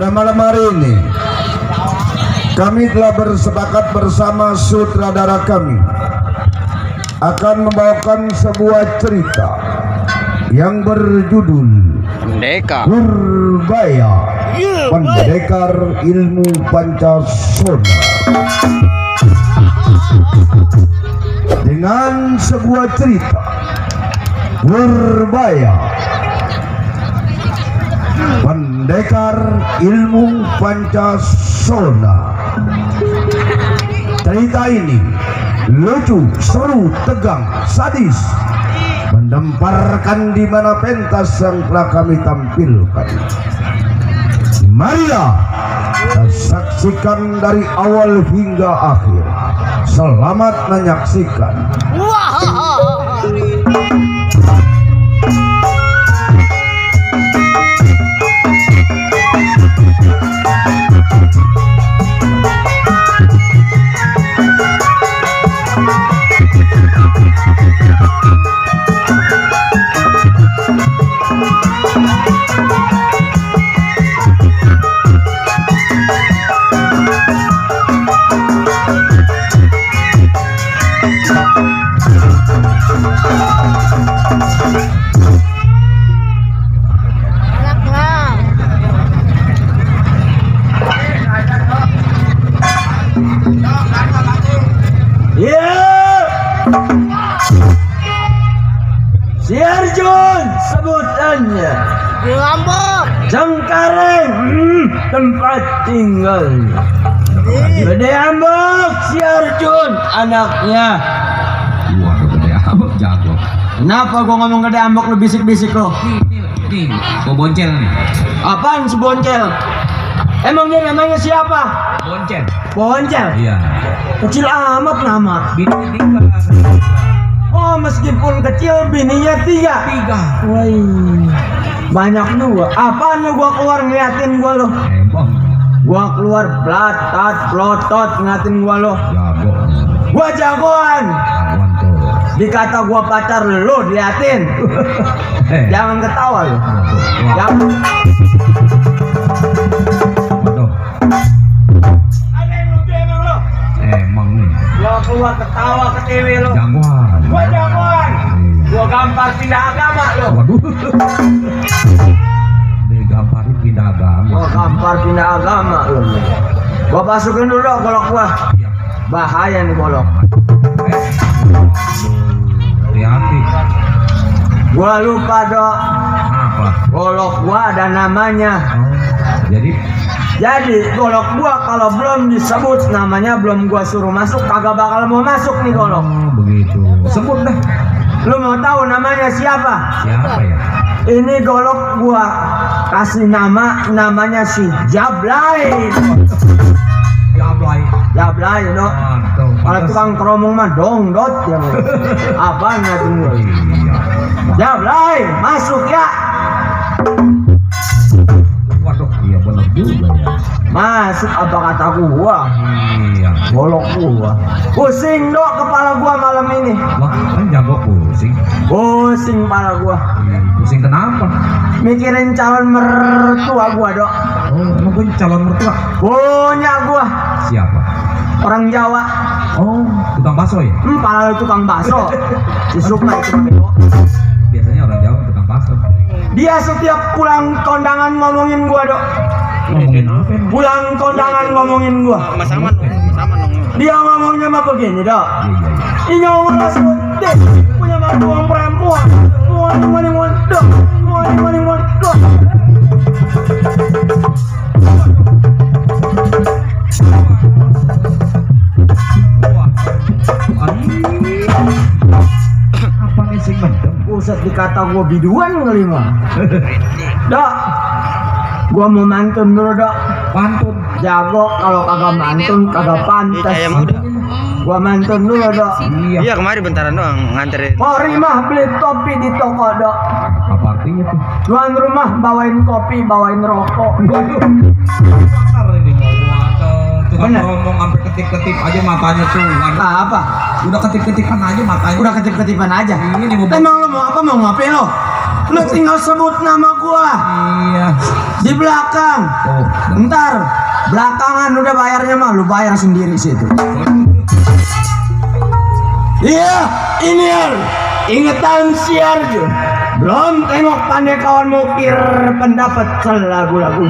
Pada malam hari ini kami telah bersepakat bersama sutradara kami akan membawakan sebuah cerita yang berjudul Pendekar Purbaya, Pendekar Ilmu Pancasona, dengan sebuah cerita Purbaya, Pendekar Ilmu Pancasona. Cerita ini lucu, seru, tegang, sadis, mendemparkan di mana pentas yang telah kami tampilkan. Marilah kita saksikan dari awal hingga akhir. Selamat menyaksikan. Si Arjun sebutannya Ngambek. Cengkareng, tempat tinggalnya. Gede Ambek si Arjun anaknya. Wah, Gede Ambek jago. Kenapa gua ngomong Gede Ambek lu bisik-bisik lo? Nih, gua boncel nih. Apaan si Boncel? Emang dia namanya siapa? Boncel. Boncel? Iya. Kecil amat nama. Bini 3. Oh, meskipun kecil bininya 3. Woi, banyak lu. Apaan lu gua keluar ngeliatin gua lo? Emang Gua keluar platat, plotot ngeliatin gua lo. jago. Gua jagoan. Jagoan tuh. Dikata gua pacar lu liatin. Jangan ketawa lu. Jangan. Waduh, Ada yang lucu emang lo. emang nih Gua keluar ketawa ke TV lo. jagoan. Gua jagoan. Gua gampar pindah agama lo. Waduh. Digamparin pindah agama. Gua gampar pindah agama lo. Gua masukin dulu golok gua. Iya. Bahaya nih golok. Hati-hati. Gua lupa dok. Apa? Golok gua ada namanya. Jadi Golok gua kalau belum disebut namanya, belum gua suruh masuk, kagak bakal mau masuk nih golok. begitu. Sebut dah. Lu mau tahu namanya siapa? Siapa ya? Ini golok gua kasih namanya si Jablay. Jablay dok. Kalau tukang keromong mah dongdot ya. Apaan ngatain gua? Iya. Jablay, masuk ya. Waduh, iya benar juga ya. Masuk apa kata gua? Iya. Golok gua. Pusing dok kepala gua malam ini. Wah, kan jago pusing. Pusing kepala gua. Pusing kenapa? Mikirin calon mertua gua dok. Oh, emang gue calon mertua. Punya gua. Siapa? Orang Jawa. Oh, tukang bakso ya? Pala lu tukang bakso. Si Sukma itu bego. Biasanya orang Jawa tukang bakso. Dia setiap pulang kondangan ngomongin gua dok. Ngomongin apa emang? Pulang kondangan ngomongin gua. Mas Aman dong, Mas Aman dong. Dia ngomongnya mah begini dok. Iya. Ini ngomong suntik. Punya mantuan perempuan. Muan dok. Muan dok. Apa nih sih mendem? Pusat dikata gua biduan kali mah. Dok. Gua mau mantun dulu dok. Pantun. Jago kalau kagak mantun kagak pantas. Kayak muda. Gua mantun dulu dok. Iya. Iya kemarin bentaran doang nganterin. Mari mah beli topi di toko dok. Apa artinya tuh? Tuan rumah bawain kopi, bawain rokok. Waduh. Bentar ini ngomong tukang Bener. ngomong sampai ketip-ketip aja matanya tuh. Waduh. Ah, apa? Udah ketip-ketipan aja matanya. Udah ketip-ketipan aja. Ini mau Emang lo mau apa? Mau ngapain lo? Lo tinggal sebut nama gua. Iya. Di belakang. Oh, Ntar belakangan udah bayarnya mah lu bayar sendiri situ. Iya, ini Ar. Ingetan si Arjun. Belum tengok pandai kawan mukir pendapat lagu-lagu.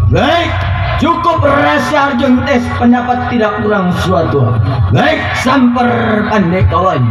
Baik, cukup rahasia Arjun tes pendapat tidak kurang suatu. Baik, samper pandai kawan.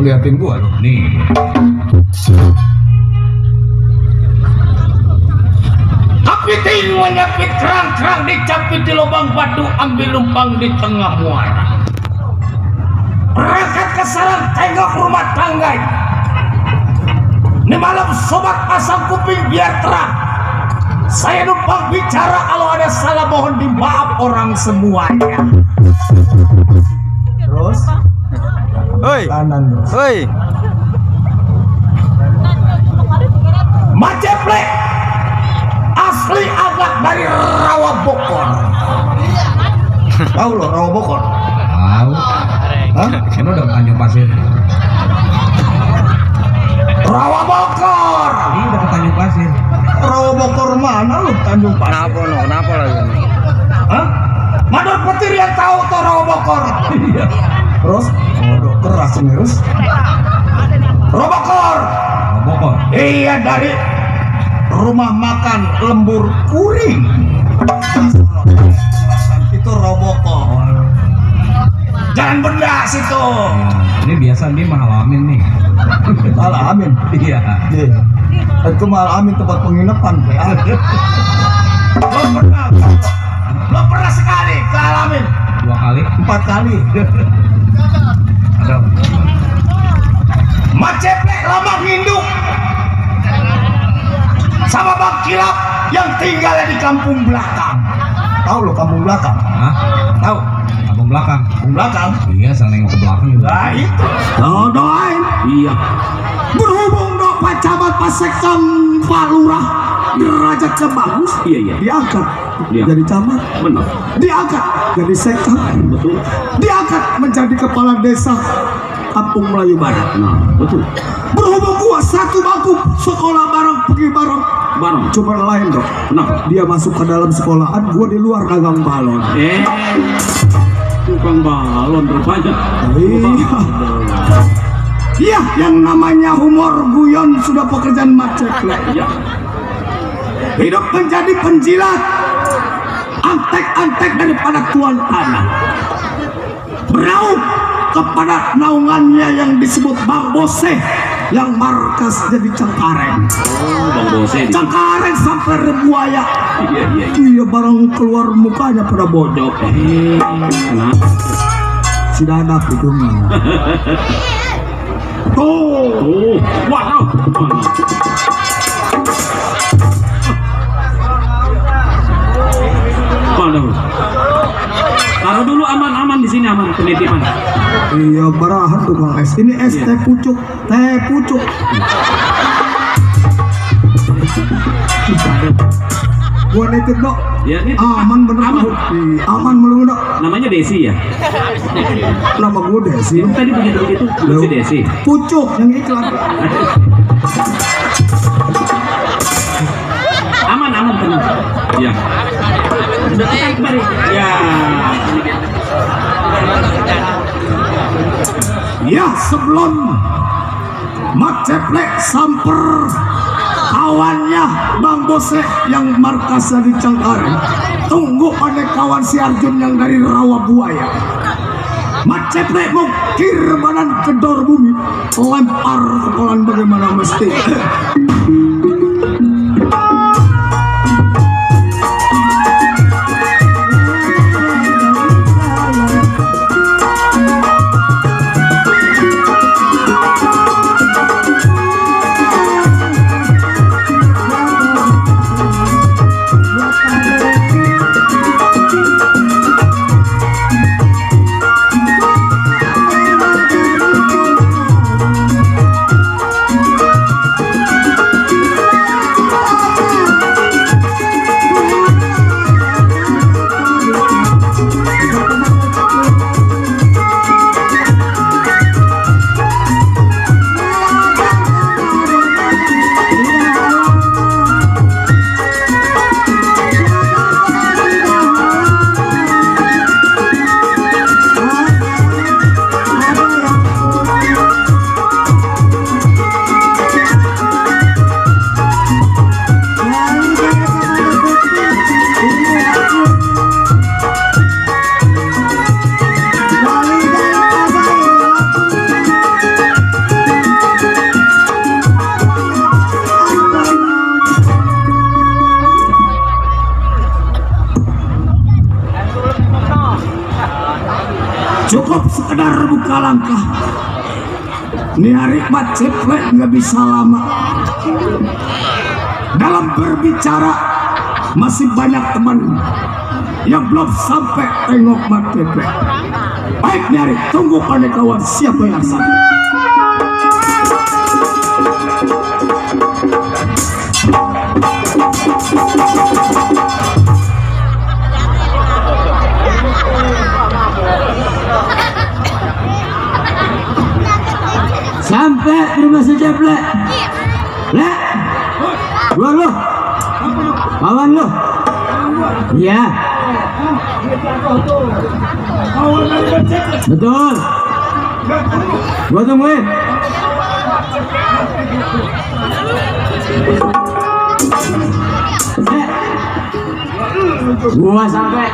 liatin gua loh. Nih. Kapiting menyapit kerang-kerang dicapit di lubang batu, ambil lumpang di tengah muara. Berangkat ke sarang tengok rumah tangga. Ini malam sobat pasang kuping biar terang. Saya numpang bicara, kalau ada salah mohon dimaaf orang semuanya. Terus Hoi, kanan terus. hoi. Maceplek asli anak dari Rawa Bokor. Tahu lo Rawa Bokor? Tahu. Hah? Kan udah Tanjung Pasir. Rawa Bokor. Ini udah ke Tanjung Pasir. Rawa Bokor mana lu? Tanjung Pasir. Kenapa no? Kenapa lagi? Hah? Mador petir yang tahu tuh Rawa Bokor. Terus? Waduh, keras ini terus. Rawa Bokor. Bokor. Iya, dari rumah makan Lembur Kuring. Itu Rawa Bokor. Jangan benda situ. Ini biasa dia mahalamin nih. Alamin. Iya. Iya. Itu Alamin tempat penginapan. Lo pernah sekali ke Alamin? 2 kali. 4 kali. Ada. Maceplek lama nginduk sama Bang Kilap yang tinggalnya di kampung belakang. Tahu lo kampung belakang? Hah? Tahu? Kampung belakang. Kampung belakang. Iya, salah nengok ke belakang juga. Nah itu. Doain. Iya. Berhubung dok Pak Camat Pak Sekam Pak Lurah derajat sebagus, Iya. diangkat Iya. jadi camat, Benar. diangkat jadi sekam, Betul. diangkat menjadi kepala desa Kampung Melayu Barat. Nah, betul. Berhubung gua satu bangku sekolah bareng, pergi bareng, Bareng. cuma lain dok. Kenapa? Dia masuk ke dalam sekolahan, gua di luar dagang balon. Tukang balon rupanya. Iya. Iya, yang namanya humor guyon sudah pekerjaan macet. Iya. hidup menjadi penjilat, antek-antek daripada tuan tanah, berau kepada naungannya yang disebut Bang Bose yang markas jadi Cengkareng. Bang Bose. Cengkareng sampai Rebuaya. Iya barang keluar mukanya pada bojok. Kenapa? Si dadap itu mah. Tuh, waduh. Waduh. Taruh dulu aman di sini aman penitipan. Iya barahan tuh Kang Es. Ini es teh pucuk, teh pucuk. Gua nitip dok. Ya, ini Aman bener aman. Dok. Aman melulu dok. Namanya Desi ya. Nama gua Desi. Tadi begitu si Desi. Pucuk yang iklan. Aman tenang. Iya. Ya. Ya sebelum Mat Ceplek samper kawannya Bang Bose yang markasnya di Cengkareng, tunggu pada kawan si Arjun yang dari Rawa Buaya. Mat Ceplek mengkir badan kedor bumi, lempar kepolan bagaimana mesti. Cukup sekedar buka langkah. Ini hari Mat Ceplek nggak bisa lama dalam berbicara. Masih banyak teman yang belum sampai tengok Mat Ceplek. Baik nyari, tunggu pada kawan siapa yang sampai. Sampai di rumah si Ceplek. Lek, gua lu, kawan lu. Iya. Betul. Gua tungguin. Gua sampai.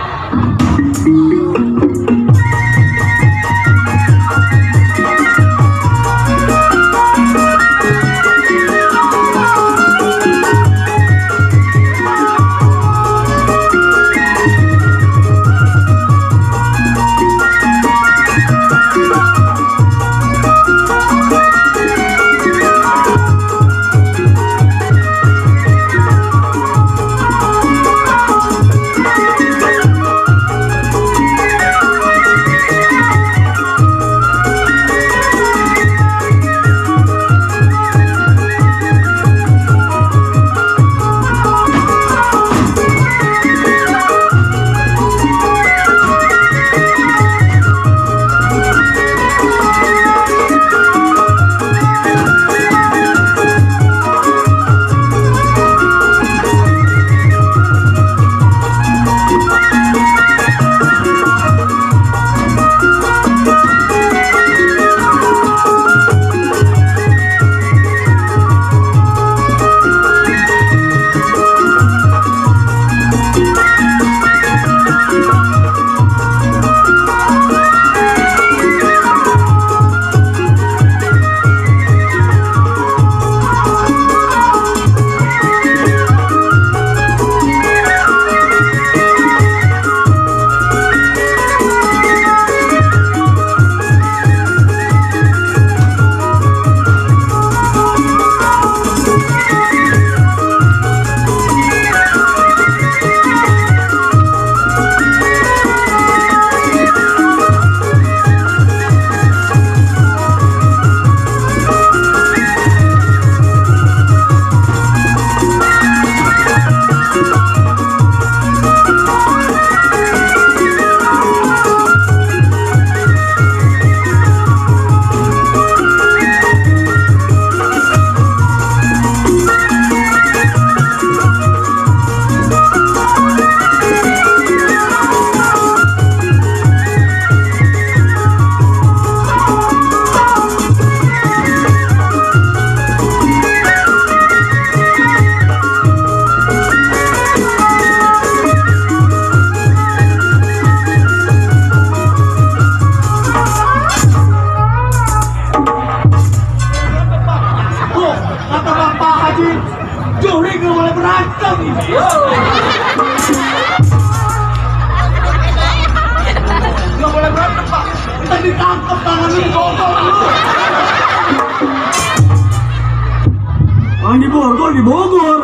Bogor di Bogor.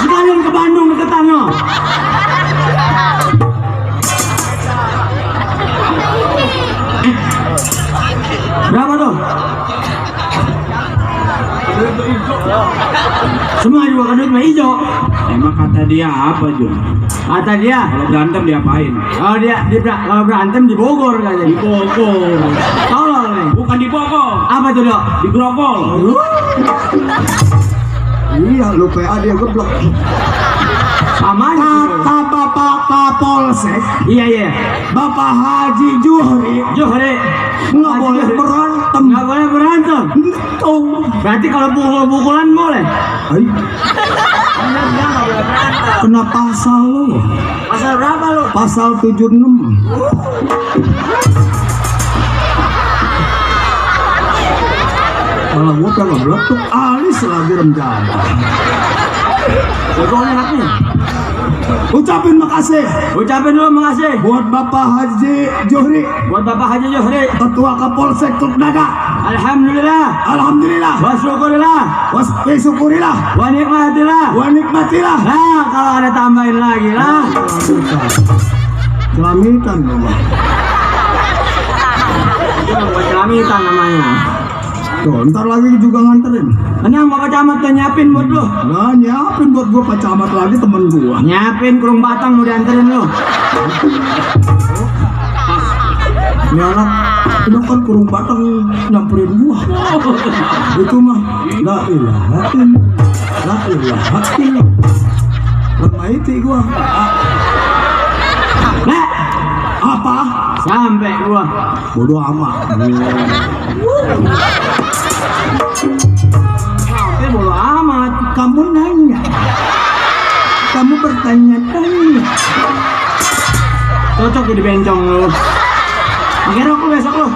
Sekalian ke Bandung deketan lo. Berapa tuh? Semua juga kan duit mah hijau. Emang kata dia apa Jun? Kata dia, Kalau berantem diapain? kalau berantem di Bogor Di katanya. Bogor. Tolol nih. Bukan di Bogor. Apa tuh dok? Di Grogol. Iya, lu PA dia geblok. Sama Kata Bapak Kapolsek, Iya. Bapak Haji Juhri, Johre. nggak boleh berantem. Nggak boleh berantem. Tuh. Berarti kalau pukul-pukulan boleh. Hai, kena pasal lu. Pasal berapa lo? Pasal 76. Kalau gua pengen meletup alis lagi remjana. Pokoknya enak nih. Ucapin makasih Ucapin dulu makasih buat Bapak Haji Juhri, buat Bapak Haji Johre. Ketua Kapolsek Truknaga. Alhamdulillah. Alhamdulillah, Wa syukurillah. syukurilah, Wa nikmatillah. wa nikmatilah. Nah, kalau ada tambahin lagi lah. Celamitan dong. Itu buat celamitan namanya. Tuh, ntar lagi juga nganterin. Tenang Bapak Camat tuh nyiapin buat lu. Nah, nyiapin buat gua Pak Camat lagi temen gua. Nyiapin kurung batang mau dianterin lu. Ini anak, ini kan kurung batang nyamperin gua. Itu mah, la ilaha illallah, la ilaha illallah. Lemah itu gua. Nah, Apa? sampai gua. Bodoh amat. Sampai bodo amat. Kamu nanya, kamu bertanya-tanya. Cocok jadi bencong lu. Pakai rok lu besok lu.